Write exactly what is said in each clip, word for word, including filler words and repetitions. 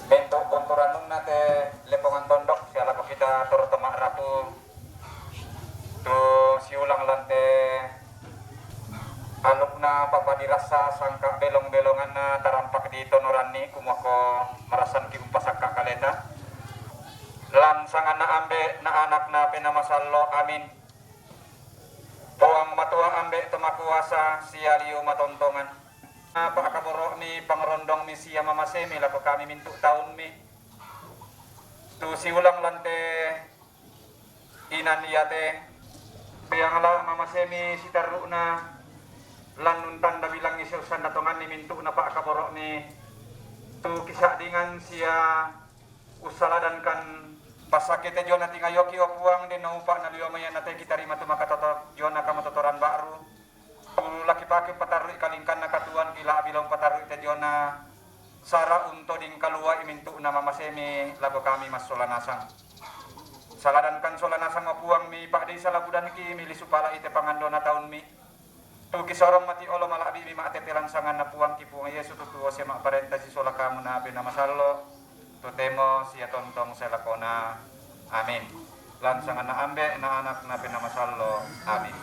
Bentuk kunturanun na te Lepongan Tondok, siala ko kita tur tama rapu. Tu siulang lan te alukna papadirasa sangka belong-belonganna tarampak di tonoranni, kumua ko marasanki umpasakka kaleta. Lan sanganna Ambe' na Anak na Penaa Masallo. Amin. Puang Matua Ambe' to makuasa, sia liu matontongan. Pa'kaboro'mi, pangrondongmi sia mamasemi lako kami mintu' taunmi. Tu siulang lan te inan iate, biangla mamasemi sitarru'na, lan untanda bilangi sia ussanna tonganni mintu'na pa'kaboro'mi tu kisa'dingan sia ussaladankan. Passakke te diona tingayoki, o Puang, denno upa' nalio mai ianna te kitarima tu makatoto diona kamatotoran ba'ru. Tu lakipake umpatarru'i kalingkanna katuoan, kila'bi la umpatarru'i te diona sara untoding kaluai mintu'na mamasemi lako kami massola nasang. Saladankan sola nasang, o Puang, mipa'dei salabudanki, milisu pala'i te pangandona taunmi. Tu kisorong mati olo mala'bi'mi ma'tete lan sanganna Puangki Puang Yesu, tu tuo sia ma'parenta sisola Kamu na Penaa Masallo, totemo sia tontong sae lakona. Amin. Lan sanganna Ambe', na Anak, na Penaa Masallo. Amin.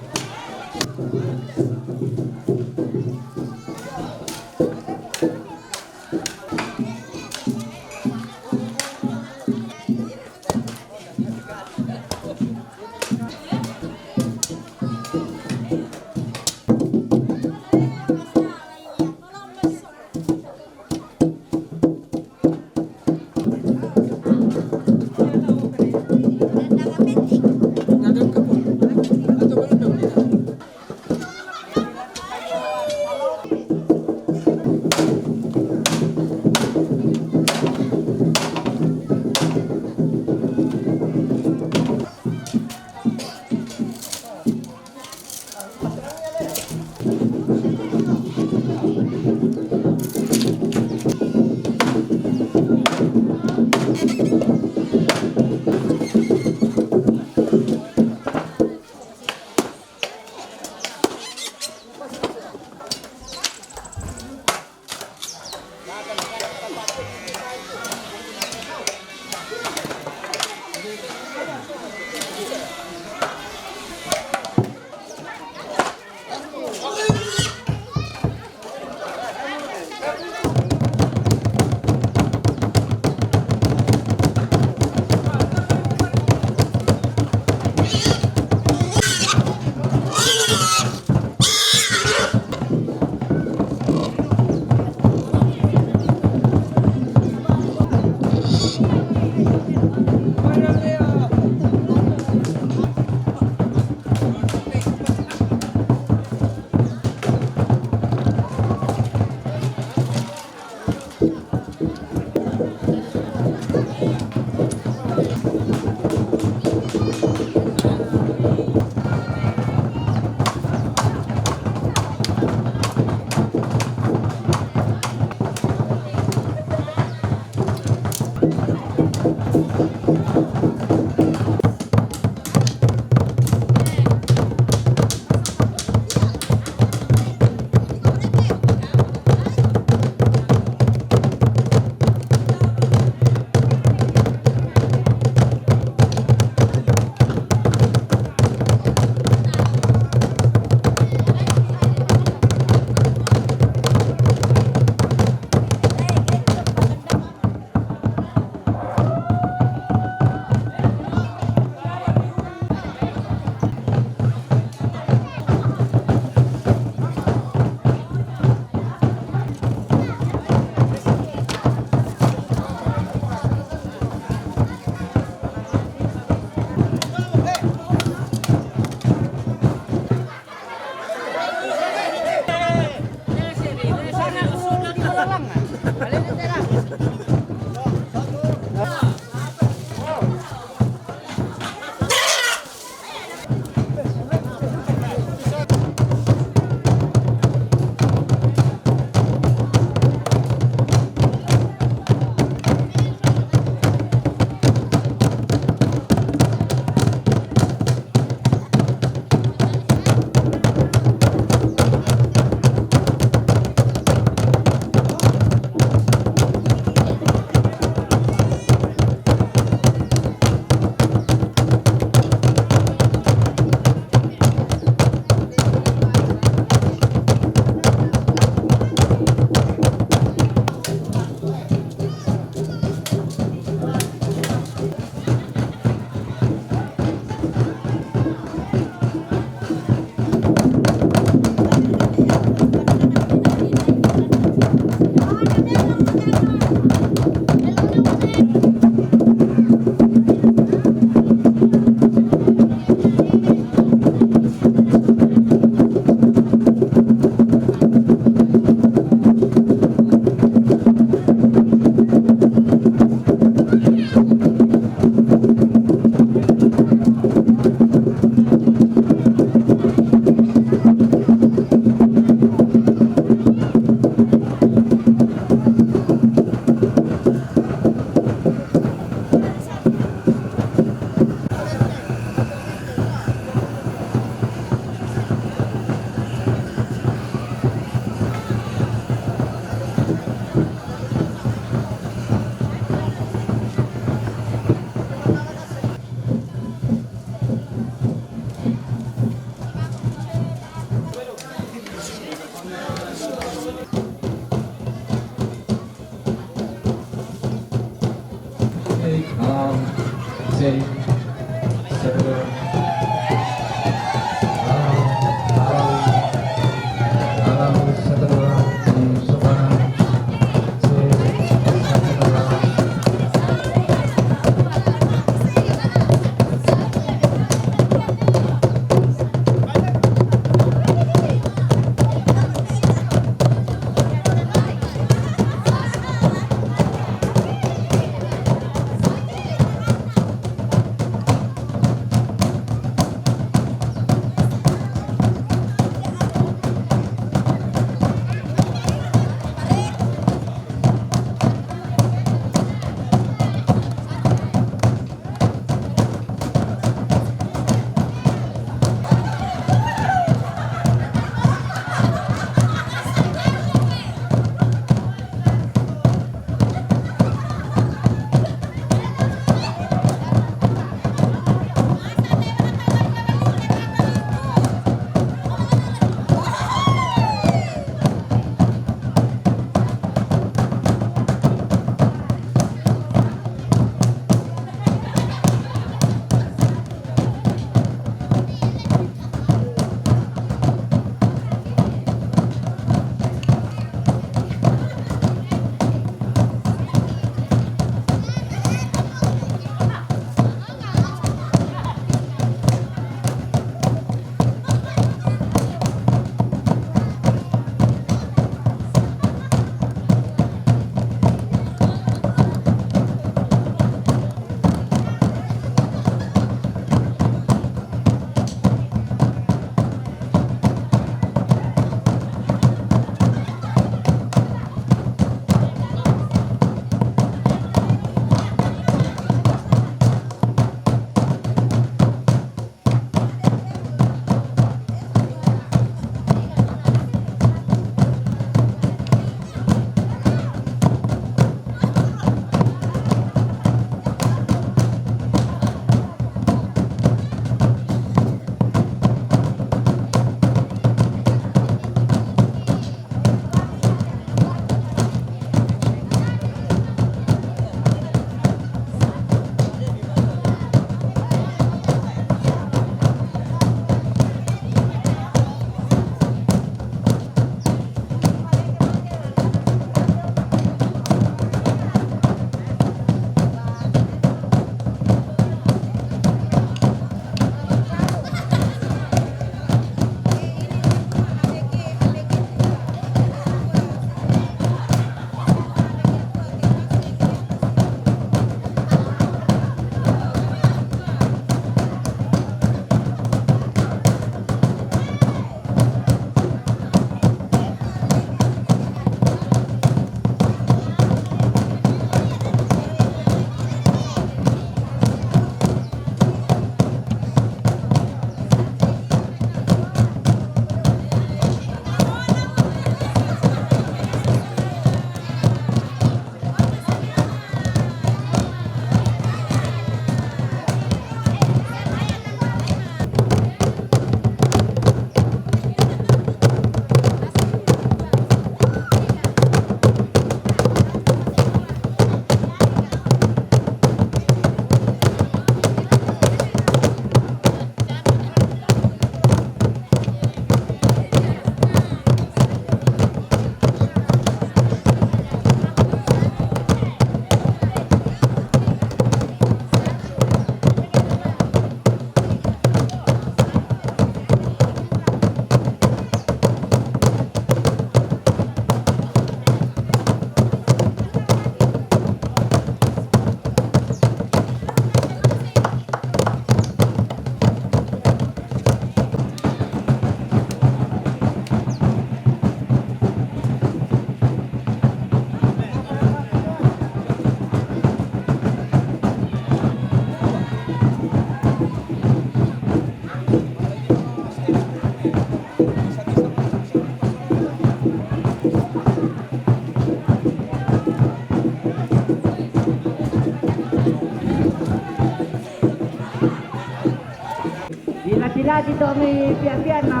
Dilatih-latih to mi piak-piak na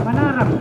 manarang.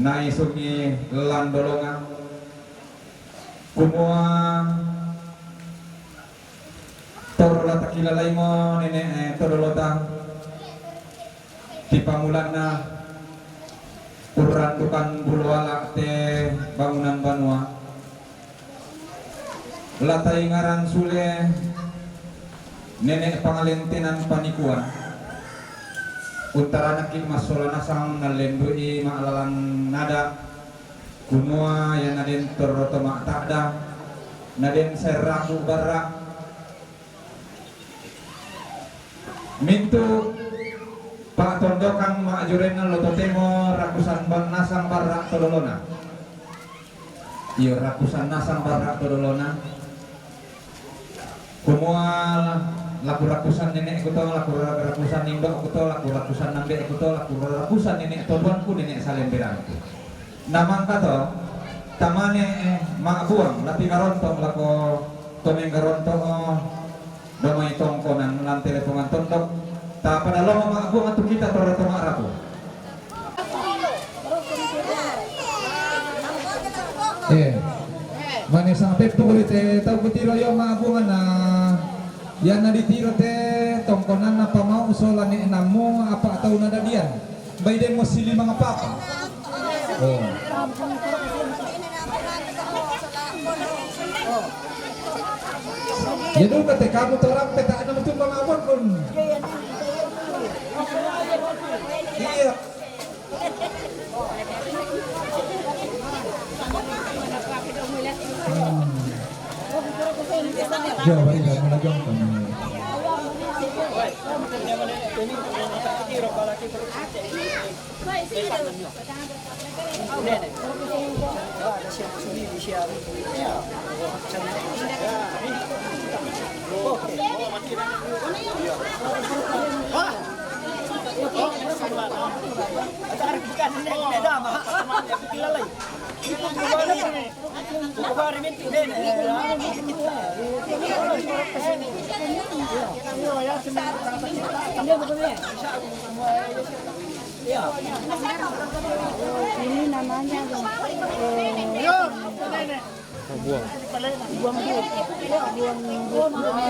Nai sungi landolonga. Kumua tor la takilalai mo nene, eh, todolota. Ti pamulanna urrantukan bulu ala te bangunan banua. La taingaran sule nene pangalentenan panikuan. Uttaranaki massola nasang nallendui ma'lalang nada. Kumua ia naden torro to ma'ta'da, naden saerraku barra. Mintu pa'tondokan ma'jurenna lo totemo rakusan bang nasang barra to dolona. Iyo, rakusan nasang barra to dolona. Kumua laku rakusan nenekku to, laku rakusan indokku to, laku rakusan nambe'ku to, laku rakusan nenek toduanku, nenek salemberangku. Namangka to, tamane, eh, ma'buang, lapi ngaronto lako to menggaronto, oh, domai tongkonan lan telepongan tondok. Tapada lomo ma'buang tu kita to rato ma'rapu. Eh, mane sangpeppu ri te tau kutiro io ma'buanganna, ianna ditiro te tongkonanna pamau sola ne'nammu apa tau nadadian. Bai demo silimang apa-apa. Oh. Ya duka te kamu torang peta enam tumbang abon pun. Iya. Hmm. Coba ini mulai jongkok. Ini namanya, eh, buang. Buang, buang. Buang, buang.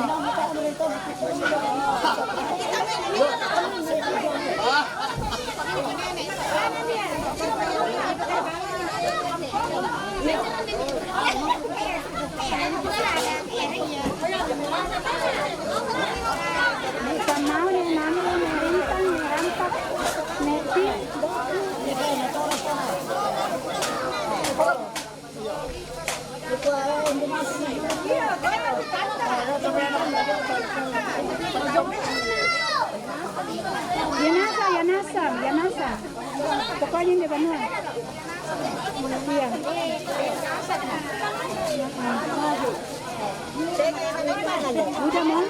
Yanasa, yanasa, yanasa. Pokoknya ini benar. Iya. Udah, Mom?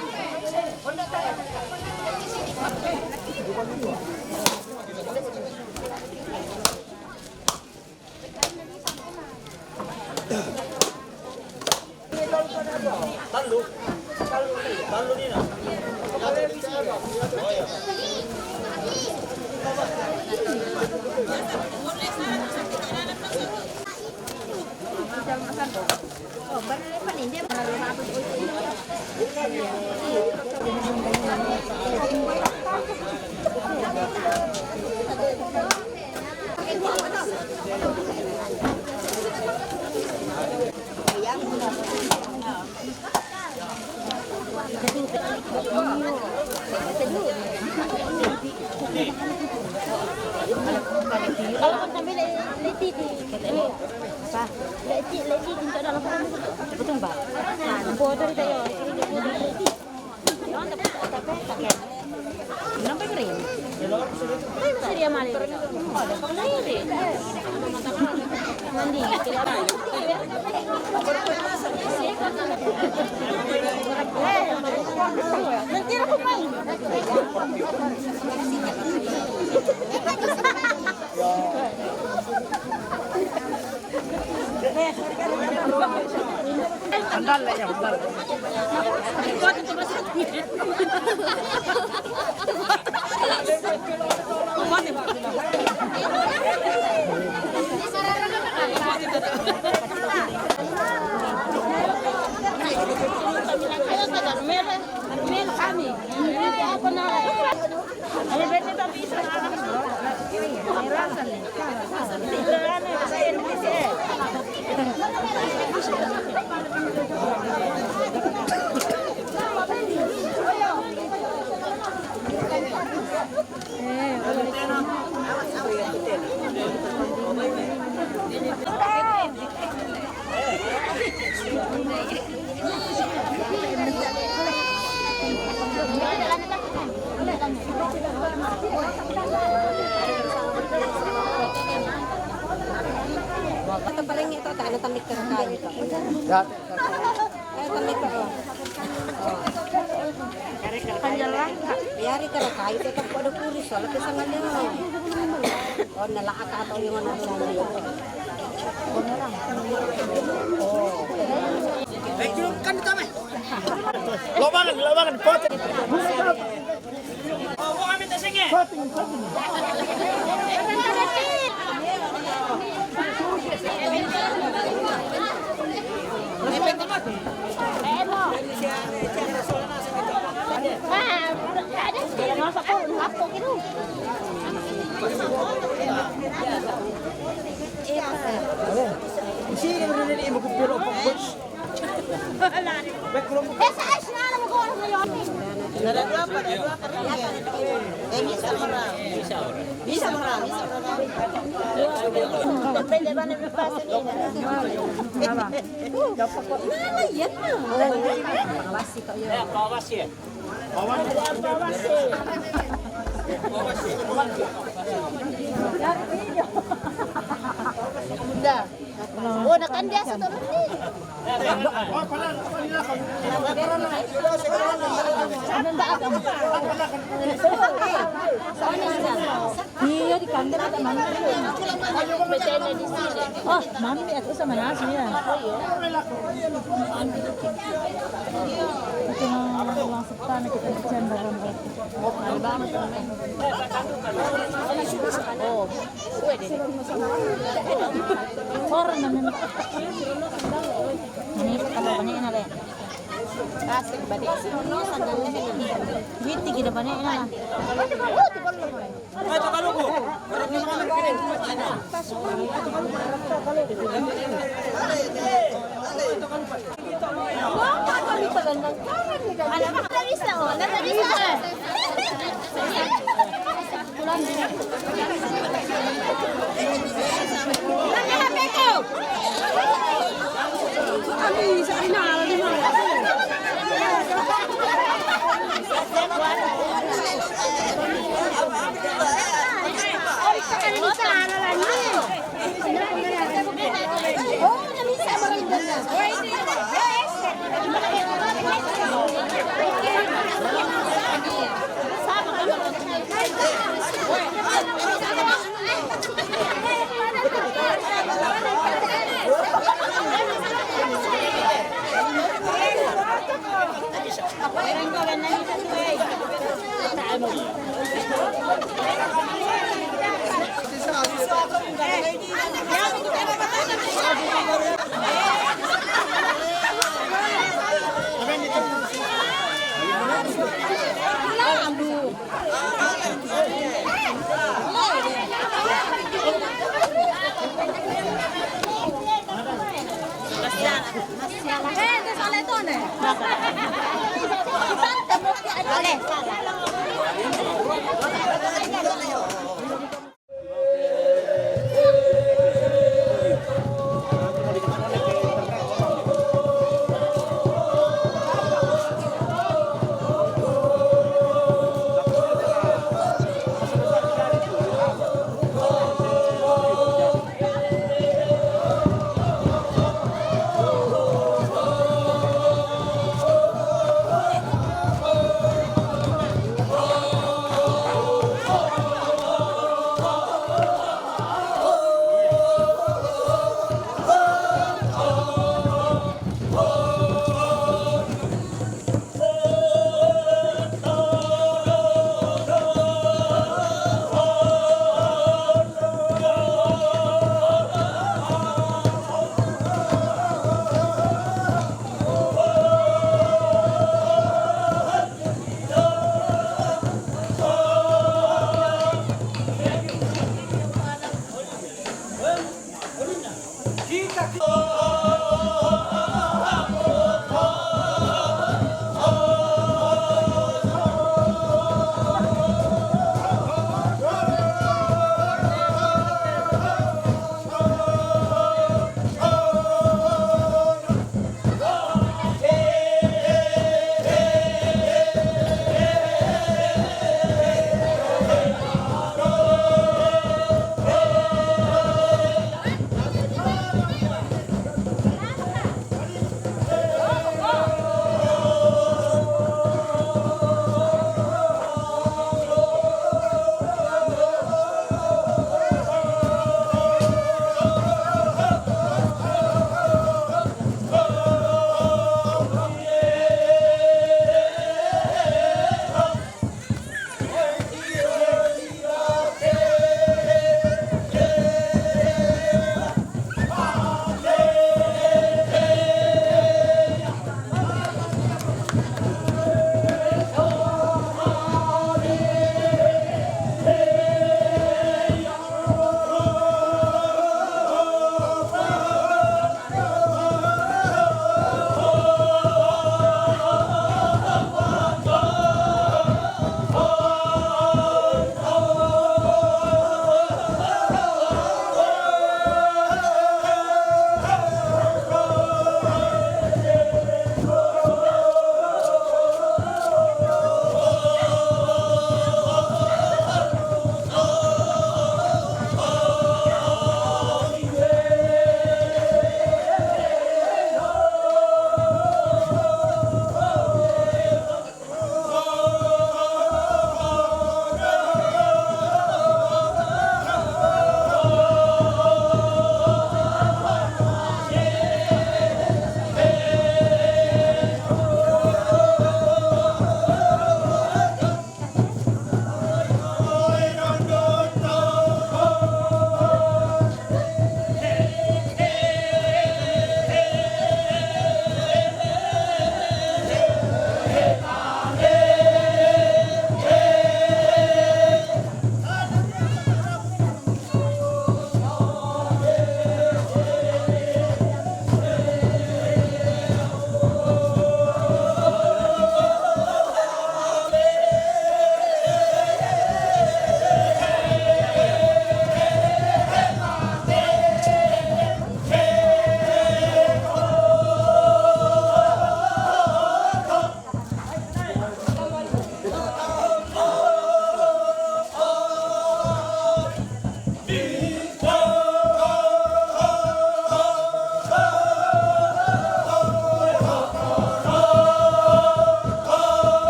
Ito pa rin ito, ano, tamik ka na tayo ito. Eh, tamik ka, oh. Yari ka na tayo, ito pa rin kuris, wala pa sa ngayon. Oh, nalaka ka ito yung ano, Labangan, labangan, kuat. Sino na rin yung magpupiro pag Oh, nakandiya sa tulog ni. Iya, di kanda na naman. Oh, mami, at usa man na siya. Ito na lang sa tana kita sa tiyan, barang. Oh. Pwede. Pwede naman. Ini sa kanya, ini na rin. Kasi balik. Wait, tigil na ba niya? Ina na.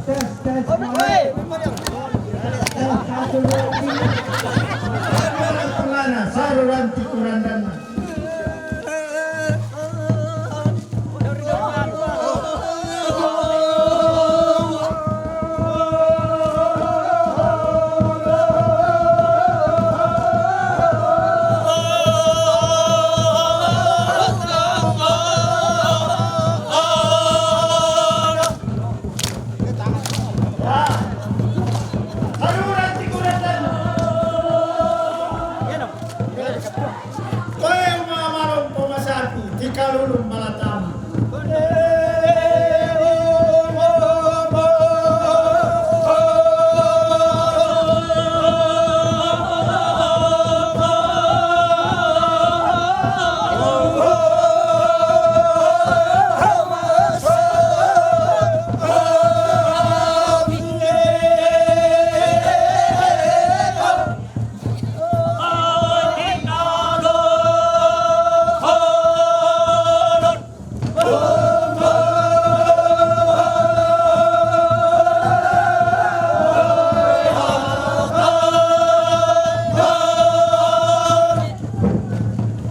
Tes, tes, mulai. Tes, satu, dua, tiga. Saru ranti kurandana. Koe uma malong pomasaki, tikalulung malatama.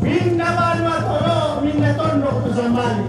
Minda manu atoro, minda tondok tu sambali.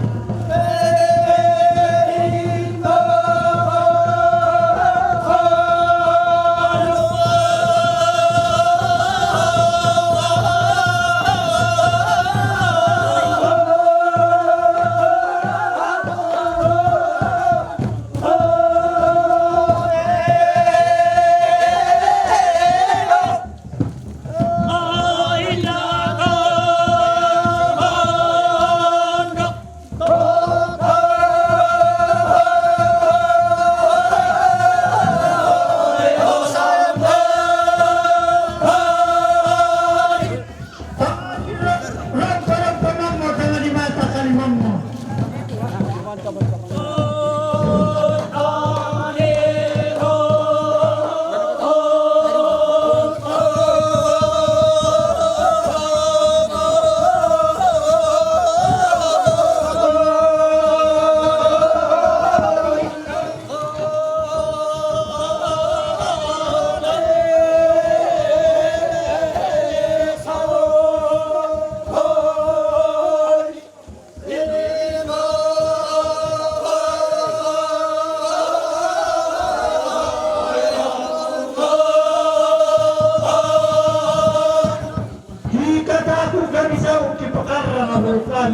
Hikataku kami sa uki pakarra na volkan.